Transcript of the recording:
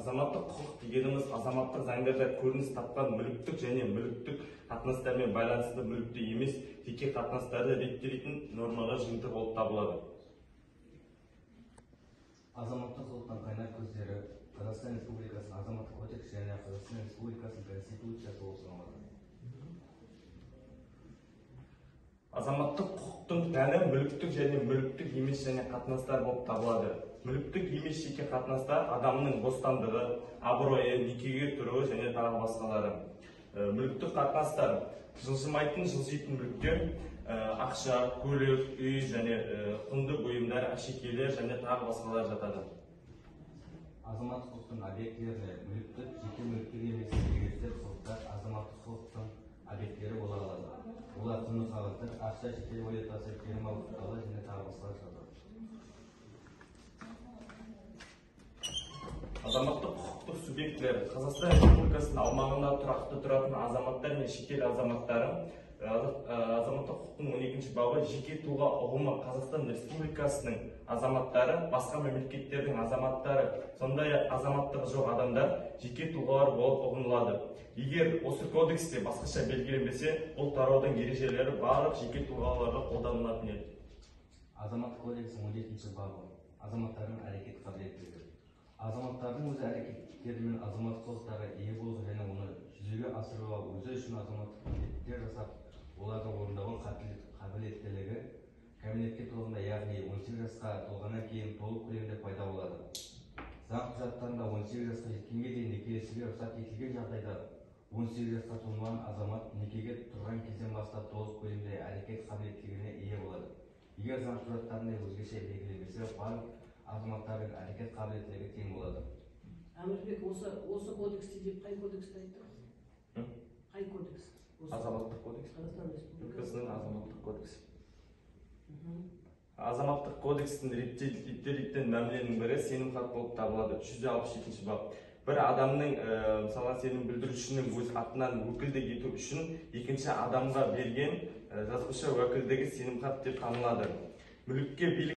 Азаматтық құқық дегеніміз азаматтық заңдарда көрініс тапқан мүліктік және мүліктік қатынастармен байланысты мүлікті емес жеке қатынастарды реттейтін нормалар жиынтығы болып табылады. Азаматтық құқықтың қайнар көздері Қазақстан Республикасының Азаматтық кодексі және Қазақстан Республикасының Конституциясы болып саналады. Азаматтық құқықтың тәні мүліктік және мүліктік емес және қатынастар болып табылады. Мүліктік емес жеке қатынастар адамның бостандығы, абыройы, некеге тұруы және тағы басқалары. Мүліктік қатынастар жылжымайтын, жылжитын мүліктер, ақша, көлік, үй және құнды бұйымдар, әшекейлер және тағы басқалар жатады. Азаматтық құқықтың объектілеріне мүліктік, жеке мүліктік емес ерекше құқықтар азаматтық құқықтың объектілері бола алады. Олар құнды қағаздар, ақша, шетел валютасы, фирма құқықтары және тағы басқалар жатады. Азаматтық құқықтық субъектілер Қазақстан Республикасының аумағында тұрақты тұратын азаматтар мен шетел азаматтары. Азаматтық құқықтың 12 бабы жеке тұлға ұғымы Қазақстан Республикасының азаматтары, басқа мемлекеттердің азаматтары, сондай-ақ азаматтығы жоқ адамдар жеке тұлғалар болып ұғынылады. Егер осы кодексте басқаша белгіленбесе, бұл тараудың ережелері барлық жеке тұлғаларға қолданылатын еді. Азаматтық кодексінің 17 бабы азаматтардың әрекет қабілеттілігі. Азаматтардың өз әрекеттері мен азаматтық құқықтарға ие болуға және оны жүзеге асыруға өзі үшін азаматтық міндеттер жасап, оларды орындауға қабілеттілігі кәмелетке толғанда, яғни 18 жасқа толғаннан кейін толық көлемде пайда болады. Заң құжаттарында 18 жасқа жеткенге дейін некелесуге рұқсат етілген жағдайда 18 жасқа толмаған азамат некеге тұрған кезден бастап толық көлемде әрекет қабілеттілігіне ие болады. Егер заң құжаттарында өзгеше белгіленбесе, барлық азаматтардың әрекет қабілеттілігі тең болады. Әмірбек, осы кодексте деп қай кодексті айттыңыз? Қай кодекс? Азаматтық кодекс. Қазақстан Республикасының азаматтық кодексі. Азаматтық кодекстің реттелетін мәміленің бірі сенімхат болып табылады. 367 бап. Бір адамның, мысалға, сенім білдірушінің өз атынан өкілдік ету үшін екінші адамға берген жазбаша уәкілдігі сенімхат деп танылады. Мүлікке билік